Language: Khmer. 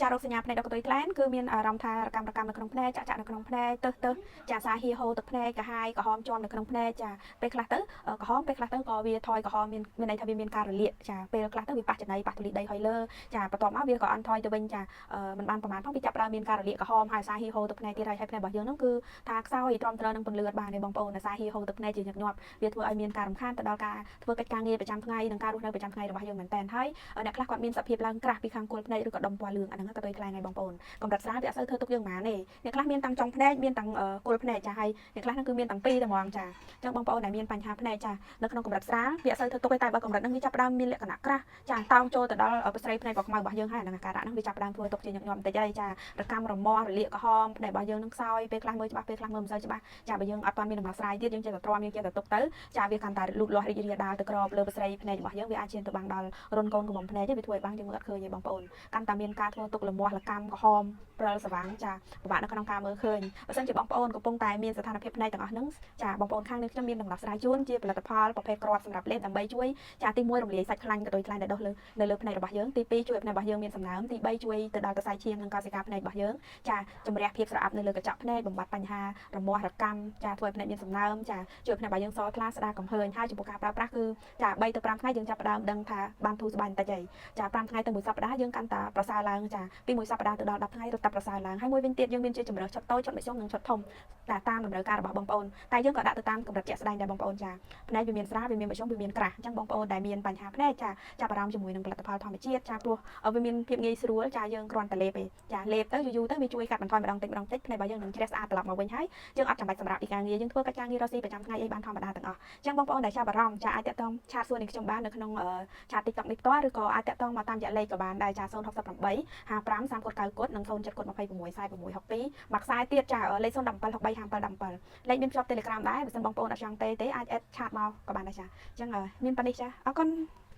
ចារោគសញ្ញាភ្នែកដុះកន្ទុយថ្លែនគឺមានអារម្មណ៍ថារកម្មរកម្មនៅក្នុងភ្នែកចាក់ចាក់នៅក្នុងភ្នែកទឹះទឹះចាសាហៀហូរទឹកភ្នែកកាហាយក្រហមជាំនៅក្នុងភ្នែកចាពេលខ្លះទៅក្រហមពេលខ្លះទៅក៏វាថយក្រហមមានមានន័យថាវាមានការរលាកចាពេលខ្លះទៅវាប៉ះចំណីប៉ះធូលីដីហុយលើចាបន្ទាប់មកវាក៏អន់ថយទៅវិញចាមិនបានប្រហែលផងវាចាប់ផ្ដើមមានការរលាកក្រហមហើយសាហៀហូរទឹកភ្នែកទៀតហើយហើយភ្នែករបស់យើងហ្នឹងគឺថាខ្សោយទ្រាំទ្រនឹងពន្លឺអត់បានទេបងប្អូនសាហៀហូរទឹកភ្នែកជាញឹកញាប់វាធ្វើឲ្យមានការរំខានទៅដល់ការធ្វើកិច្ចការងារប្រចាំថ្ងៃនិងការរស់នៅប្រចាំថ្ងៃរបស់យើងមែនតើហើយអ្នកខ្លះគាត់មានសភាពឡើងក្រាស់ពីខាងគល់ភ្នែកឬក៏ដុំពណ៌លឿងអាហ្នឹងក៏ទៅខ្លាំងហើយបងប្អូនកម្រិតស្រាលវាអត់សូវធ្វើទុកយើងហ្មងទេអ្នកខ្លះមានតាំងចុងភ្នែកមានតាំងគល់ភ្នែកចាហើយអ្នកខ្លះហ្នឹងគឺមានតាំងពីរតែហ្មងចាអញ្ចឹងបងប្អូនដែលមានបញ្ហាភ្នែកចានៅក្នុងកម្រិតស្រាលវាអត់សូវធ្វើទុកទេតែបើកម្រិតហ្នឹងវាចាប់ផ្ដើមមានលក្ខណៈក្រាស់ចាតោងចូលទៅដល់ប្រស្រីភ្នែកពណ៌ខ្មៅរបស់យើងហើយអាហ្នឹងអាការៈហ្នឹងវាចាប់ផ្ដើមធ្វើទុកជាញឹកញាប់បន្តិចហើយចារកម្មរមាស់រលាកក្រហមភ្នែករបស់យើងនឹងខ្សោយពេលខ្លះមើលច្បាស់ពេលខ្លះមើលមិនសូវច្បាស់ចាបើយើងអត់ទាន់មានដំណោះស្រាយទៀតយើងចេះតែទ្រាំយើងចេះតែទុកទៅចាវាកាន់តែលូតលាស់រីករាលដាលទៅក្របលើប្រស្រីភ្នែករបស់យើងវាអាចឈានទៅបាំងដល់រុនកូនក្រមុំភ្នែកទេវាធ្វើឲ្យបាំងយើងមើលអត់ឃើញទេបងប្អូនកាន់តែមានការធ្វើទុកលមាស់លកម្មក្រហមព្រិលស្វាងចាពិបាកនៅក្នុងការមើលឃើញបើសិនជាបងប្អូនកំពុងតែមានស្ថានភាពភ្នែកទាំងអស់ហ្នឹងចាបងប្អូនខាងនេះខ្ញុំមានដំណោះស្រាយជូនជាផលិតផលប្រភេទគ្រាប់សម្រាប់លេបដើម្បីជួយចាទី1រំលាយសាច់ខ្លាញ់កន្ទុយខ្លាញ់ដែលដុះលើនៅលើភ្នែករបស់យើងទី2ជួយឲ្យភ្នែករបស់យើងមានសំណើមទី3ជួយទៅដល់សរសៃឈាមនិងកោសិកាភ្នែករបស់យើងចាជំរះភាពស្រអាប់នៅលើកញ្ចក់ភ្នែកបំបត្តិបញ្ហារមាស់រកម្មចាធ្វើឲ្យភ្នែកមានសំណើមចាជួយភ្នែករបស់យើងសថ្លាស្ដារកំហើញហើយចំពោះការប្រើប្រាស់គឺចា3ទៅ5ថ្ងៃយើងចាប់ផ្ដើមដឹងថាបានធូរស្បើយបន្តិចហើយចា5ថ្ងៃទៅ1សប្តាហ៍យើងកាន់តែប្រសើរឡើងចាពី1សប្តាហ៍ទៅដល់10ថ្ងៃរត់តែប្រសើរឡើងហើយមួយវិញទៀតយើងមានជាជម្រើសឈុតតូចឈុតមធ្យមនិងឈុតធំតែតាមតម្រូវការរបស់បងប្អូនតែយើងក៏ដាក់ទៅតាមកម្រិតជាក់ស្ដែងដែរបងប្អូនចាភ្នែកវាមានស្រាលវាមានមធ្យមវាមានក្រាស់អញ្ចឹងបងប្អូនដែលមានបញ្ហាភ្នែកចាចាប់អារម្មណ៍ជាមួយនឹងផលិតផលធម្មជាតិចាព្រោះវាមានភាពងាយស្រួលចាយើងគ្រាន់តែលេបទេចាលេបទៅយូរៗទៅវាជួយកាត់បន្ថយម្ដងតិចម្ដងតិចភ្នែករបស់យើងនឹងជ្រះស្អាតត្រឡប់មកវិញហើយយើងអត់ចាំបាច់សម្រាប់ពីការងារយើងធ្វើកិច្ចការងាររកស៊ីប្រចាំថ្ងៃអីបានធម្មតាទាំងអស់អញ្ចឹងបងប្អូនដែលចាប់អារម្មណ៍ចាអាចតាក់ទង chat សួរនឹងខ្ញុំបាននៅក្នុង chat TikTok នេះផ្ទាល់ឬក៏អាចតាក់ទងមកតាមរយៈលេខក៏បានដែរចា068 55 30 9គុតនិង07គុត26 46 62មួយខ្សែទៀតចាលេខ017 63 57 17លេខមានភ្ជាប់ Telegram ដែរបើសិនបងប្អូនអត់ចង់ទេទេអាច add chat មកក៏បានដែរចាអញ្ចឹងមានប៉ុណ្នេះចាអរគុណ។